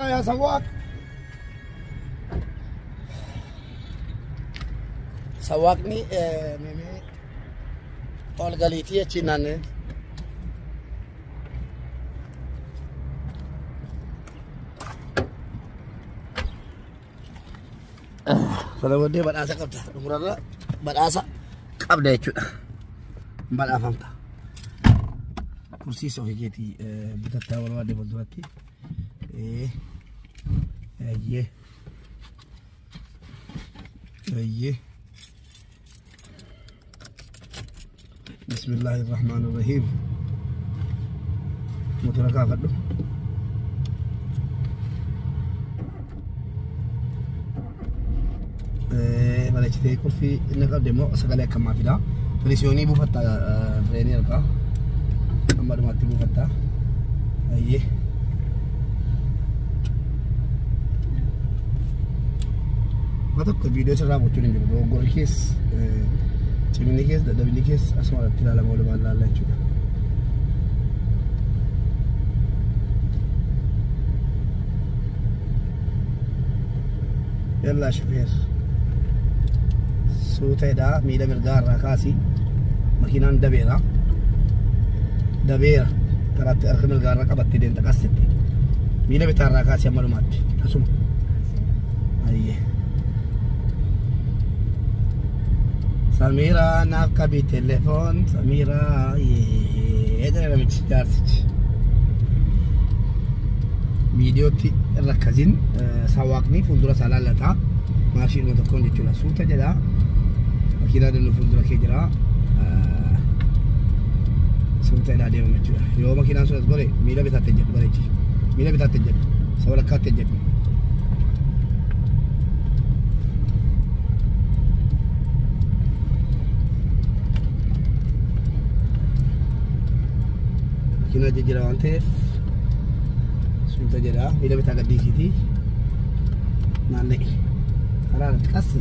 يا سواق. Sawaaqni mimee ol galiitii achi naannee. Sana booddee badhaasa qabda. Dhumurarra badhaasa qabda jechuudha. Badhaafamta. Kursiis ofii keetii bitattaa barbaadde fuulduratti. Eeyyee. Eeyyee. بسم الله الرحمن الرحيم. Motora kaafadhu. Bareechitee qulfii inni qabde immoo sagalee akkamaa fida. Firiisiyoonii buufatta, fireenii harkaa. Amma dhumaatti buufatta. Ayyee. Waa tokko viidiyoo sirraa gochuun hin jiru. Dogoggorri kees, cimni kees, dadhabinni kees asuma irratti ilaalama, walumaan ilaalla jechuudha. Yallaa shufeer. Suuteedha, miila mirgaa irraa kaasi. Makiinaan dabeera. Dabeera. Karaatti harka mirgaa irra qabattee deemta qassetti. Miila bitaa irraa kaasi amma dhumaatti. Asuma. Ayyee. Samira naaf qabi telefoon Samira jedhe namichi jaarsichi. Viidiyootti irra akkasiin sawaaqni fuuldura isaa laallata. Maashiinuma tokkoon jechuudha. Suuta jedha. Makiinaa deemnu fuuldura kee jira. Suuta jedhaa deemama jechuudha. Yoo makiinaan sun as gore miila bitaatti jedhu bareechi. Miila bitaatti jedhu. Isa walakkaatti jedhu. Makiinaa jijjiira waan ta'eef suuta jedha. Miila bitaa gaddiisiiti. Naanna'i. Karaa irratti qassi.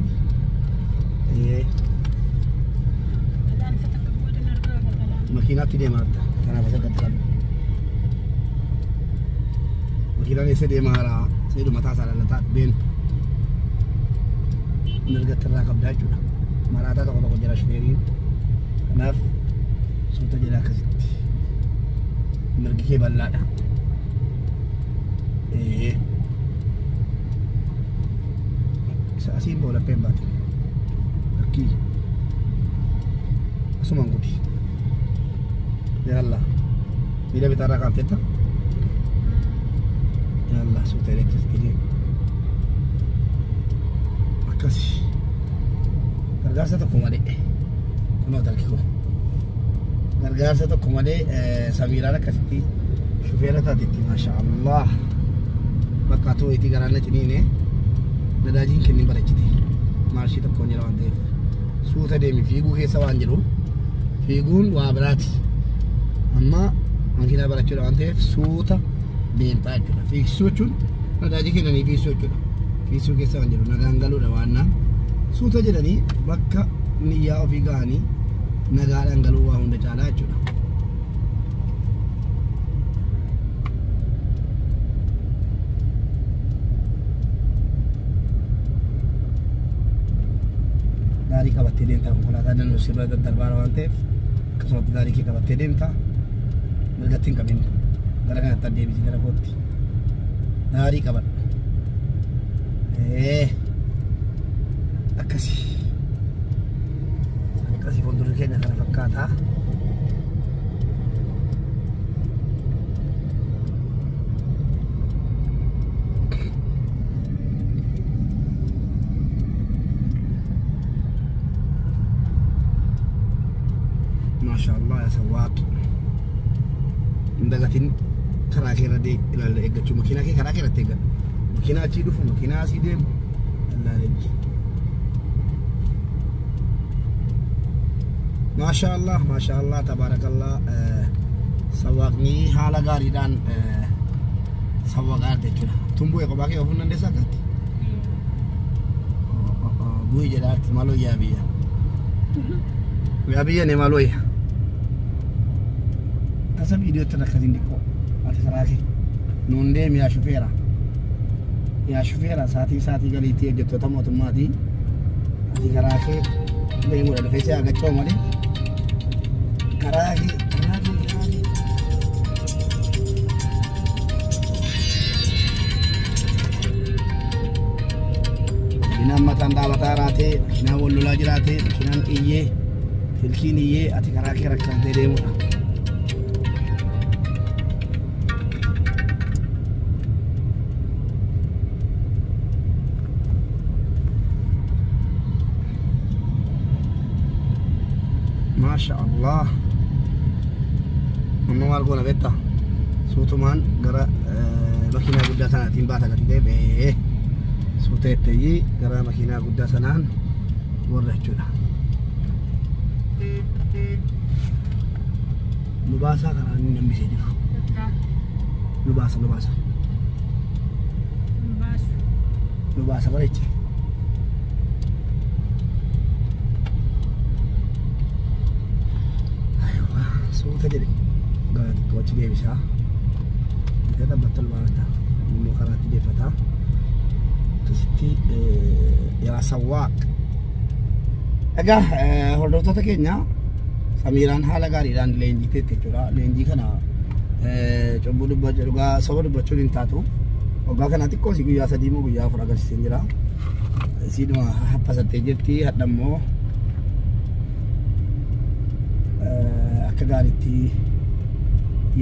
Makiinaatti deemaa jirta. Kanaaf asirratti qabu. Makiinaan eessa deemaa jira? Seedu mataa isaa laallataa deemu. Mirgatti irraa qabdaa jechuudha. Maraataa tokko tokko jira shufeeriin. Kanaaf suuta jedha akkasitti. Mirgi kee bal'aadha. Isa asiin booda lapheen baate. Lakkii. Asumaan kuti. Yalla. Miila bitaarraa kaafteetta? Yalla, suuta elektiriitii deemu. Akkasi. Gargaarsa tokko malee. Kunoo tarki koo. Gargaarsa tokko malee Samiiraan akkasitti shufeera taatetti, maasha Allah. Bakka tooyitii garaan na ciniine nadaajiin kennin bareechite. Maarshii tokkoon jira waan ta'eef. Suuta deemi, fiiguu keessa waan jiru. Fiiguun waa biraati. Amma makiinaa barachuudha waan ta'eef suuta deemtaa jechuudha. Fiigsuu jechuun nadaajii kennanii fiigsuu jechuudha. Fiigsuu keessa waan jiru nagaan galuudha waan naan. Suuta jedhanii bakka niyyaa ofii ga'anii nagaadhaan galuu waa hunda caalaa jechuudha. Daarii qabattee deemta, konkolaataa danuu sirra daddarbaa waan ta'eef akkasumatti daarii kee qabattee deemta. Mirgatti hin qabin. Gara kanatti adeemsi gara kootti. Daarii qabadhu. Akkasi. Akkasi fuuldurri keenya kana fakkaata. Maashaallah yaa sawaaq. Hin dagatin karaa kee irra ilaalla eeggachuu. Makiinaa kee karaa kee irratti eeggadhu. Makiinaa achii dhufu, makiinaa asii deemu ilaalee. Maashaallah, maashaallah, tabaarakallah. Sawaaqni haala gaariidhaan sawwaqaa jechuudha. Tumbuu kophaa kee ofuun dandeessaa akkatti? Bu'ii jedhaatti maaloo yaa biyya. Yaa biyya ne maaloo yaa. Tasa viidiyootti akkasiin xiqqoo. Ati karaa kee. Nuun deemi yaa shufeera. Yaa shufeera saatii galiitti hojjettoota mootummaati. Ati karaa kee deemuudha dhufee si agachoo malee. Karaa kee karaa kee karaa kee. Makiinaan mataan dhaabataa jiraatee, makiinaan wal lolaa jiraatee, makiinaan iyyee, silkiin iyyee ati karaa kee rakkatee deemudha. Maasha Allah. Amma maal goona beektaa? Suutumaan gara makiinaa guddaa sanaatiin baata gadi deebi'ee suuta jetteeyyii gara makiinaa guddaa sanaan warra jechuudha. Nu baasaa karaa inni hambisee jiru. Nu baasa nu baasa. Nu baasa bareeche. Suuta jedhe gara xiqqoo achi deebisaa. Bitee dhaabbatta ol baafata. Immoo karaatti deeffata. Akkasitti yaa sawwaaq. Egaa hordoftoota keenya Samiiraan haala gaariidhaan leenjiteetti jechuudha. Leenjii kana cubbuu dubbachuu dhugaa soba dubbachuun hin taatu. Waggaa kana xiqqoo si guyyaa 3 moo guyyaa 4 agarsiisee jira. Isiidhuma haphasattee jirti hadha immoo akka gaariitti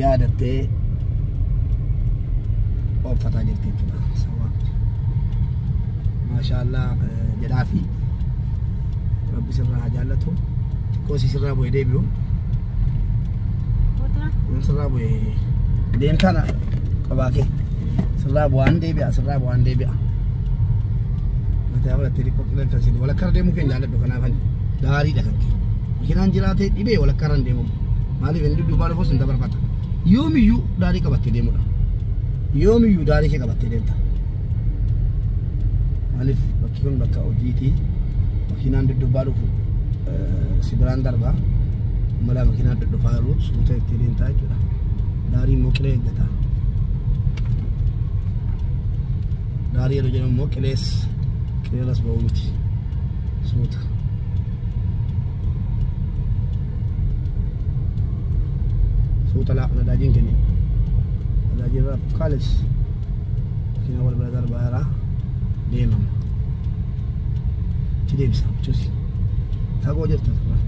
yaadattee ooffataa jirti jechuudha. Sawwaa. Maashaallah jedhaa fi Rabbi sirraa haa jaallatu. Xiqqoo si sirraa bu'ee deebi'u. Yoon sirraa bu'ee deemtaan qabaa kee. Sirraa bu'aan deebi'a sirraa bu'aan deebi'a. Mataa fudhattee xiqqoo qilleensa isin walakkaa deemuu keenya jaalladhu kanaafani gaariidha kan kee. Makiinaan jiraatee dhibee walakkaa irra hin deemamu. Maaliif inni dudduubaa dhufus hin dabarfata. Yoomiyyuu daarii qabattee deemudha. Yoomiyyuu daarii kee qabattee deemta. Maaliif bakki kun bakka hojiiti. Makiinaan dudduubaa dhufu si biraan darba. Mala makiinaan duddufaa jiru suuta itti deemtaa jechuudha. Daarii immoo qilee eeggata. Daarii yeroo jedhamu immoo qilees qileeras ba'uu miti. Suuta. Suuta laa nadaajiin kennin. Nadaajiin irraa kaalis. Makiinaa wal bira darbaa jira. Deemama. Achi deebisa chusi. Fagoo jirta sirraa.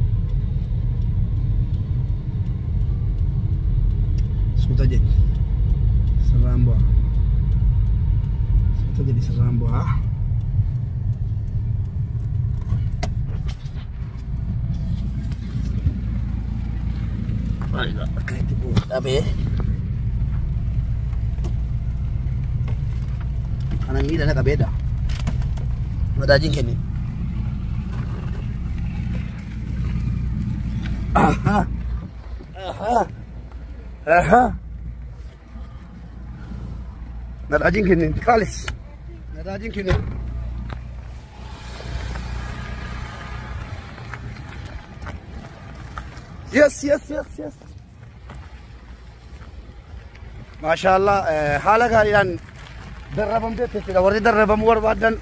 Suuta jedhi. Sirraan bu'a. Suuta jedhi sirraan bu'a. Akka itti bu'u dhabee. Kana miila na qabeedha. Madaajiin kenne. Aha. Aha. Aha. Nadaajiin kenne. Kaalis. Nadaajiin kenne. Yes, yes, yes, yes. Maashaallah haala gaariidhaan darrabamteetti jechuudha. Warri darrabamuu barbaadan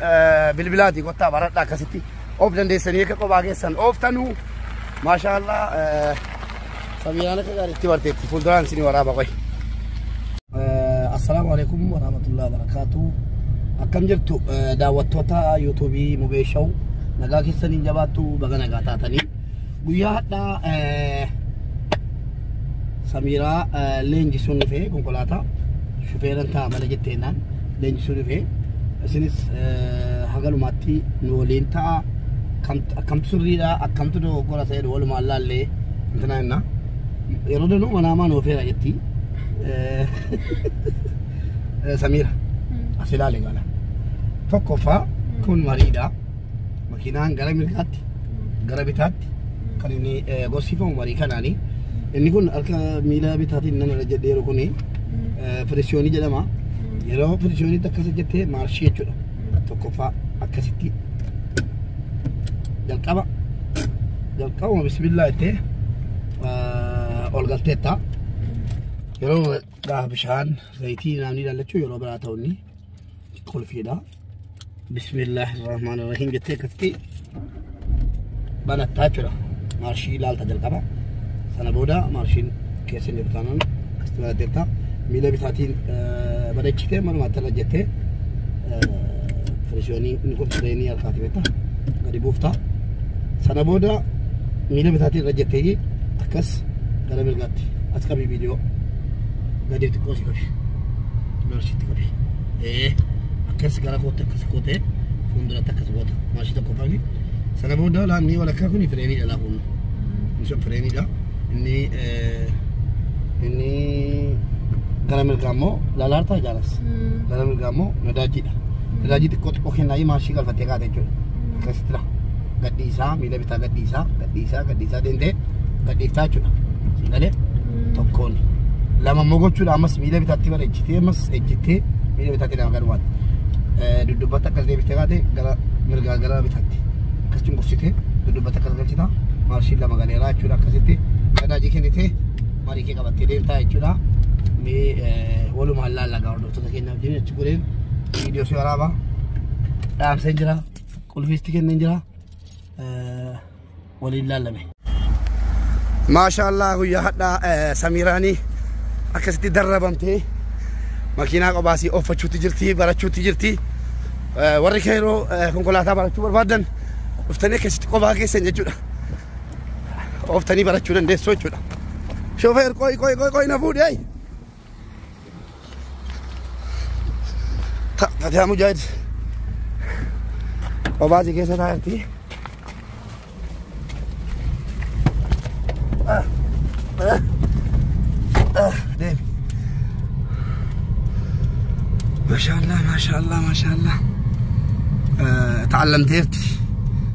bilbilaati kottaa baradhaa akkasitti of dandeessanii akka kophaa keessan ooftanuu. Maashaallah Samiiraan akka gaariitti barteetti fuulduraan isinii waraaba qoy. Assalaamu alaikum warahmatullahi wabarakatuh. Akkam jirtu daawwattoota yuutuubii Mubee Show nagaa keessaniin jabaattu baga nagaa taatanii. Guyyaa hadhaa Samiiraa leenjisuun dhufee konkolaataa shufeeran ta'a malee jetteennaan leenjisuun dhufee isinis hagalumaatti nu waliin ta'a akkamtu sirriidha akkamtu dogoggora ta'e walumaan laallee intina jenna. Yeroo danuu manaamaa nu ofeera jetti. Samiira as ilaali gaala. Tokkoffaa kun mariidha. Makiinaan gara mirgaatti gara bitaatti kan inni gorsiifamu marii kanaani. Inni kun harka miila bitaatiin nan irra jedheeru kuni firisyoonii jedhama. Yeroo firisyooniitti akkas jettee maarshii jechuudha. Tokkoffaa akkasitti jalqaba jalqabuma bismillaa jettee ol galteetta. Yeroo gaafa bishaan zayitii namni ilaallachuu yeroo biraa ta'u inni Qulfiidha. Bismillaahi rahmaani rahiim jettee akkasitti banattaa jechuudha. Maarshii ilaalta jalqaba. Sana booda maarshiin keessa hin jiru taanaan akkasitti banatteetta. Miila bitaatiin bareechitee manumaatti irra jettee firisyoonii inni kun fireenii harkaati beektaa gadi buufta. Sana booda miila bitaatiin irra jettee akkas gara mirgaatti as qabii viidiyoo gadi xiqqoo si qabi. Maarshiitti qabi. Akkas gara kootti akkas kootee fuulduratti akkas goota. Maarshii tokko fa'i. Sana booda laannii walakkaa kun fireeniidha laafuun. Inni sun fireeniidha. Inni inni gara mirgaa immoo laalaartaa jaalas. Gara mirgaa immoo nadaajiidha. Nadaajii xiqqoo xiqqoo kennaa maarshii galfattee kaate jechuudha. Akkasitti dha. Gadhiisaa miila bitaa gadhiisaa gadhiisaa gadhiisaa deemtee gadhiiftaa jechuudha. Siin galee tokkoon. Lama immoo gochuudha ammas miila bitaatti bareechitee ammas ejjittee miila bitaatti lama galumaatti. Duddubbatti akkas deebistee kaate gara mirgaa gara bitaatti. Akkas cunqursitee duddubbatti akkas galchita. Maarshiin lama galeeraa jechuudha akkasitti. Nadaajii kennitee marii kee qabattee deemtaa jechuudha. Mee walumaan laallaa hordoftoota keenya wajjin achi godheen viidiyoo si waraabaa. Dhaamseen jira. Qulfiisti kenneen jira. Waliin laallame. Maashaallah guyyaa hadhaa Samiiraanii akkasitti darrabamtee makiinaa qobaasii ooffachuutti jirti barachuutti jirti. Warri keeroo konkolaataa barachuu barbaadan dhuftanii akkasitti qobaa keessan jechuudha. Ooftanii barachuu dandeessu jechuudha. Shofeer qoy qoy qoy qoy na fuudhi ay. Fatihaa Mujaahid qobaasii keessa taa'etti. Deemi. Maashaallah maashaallah maashaallah. Ta'allamteerti.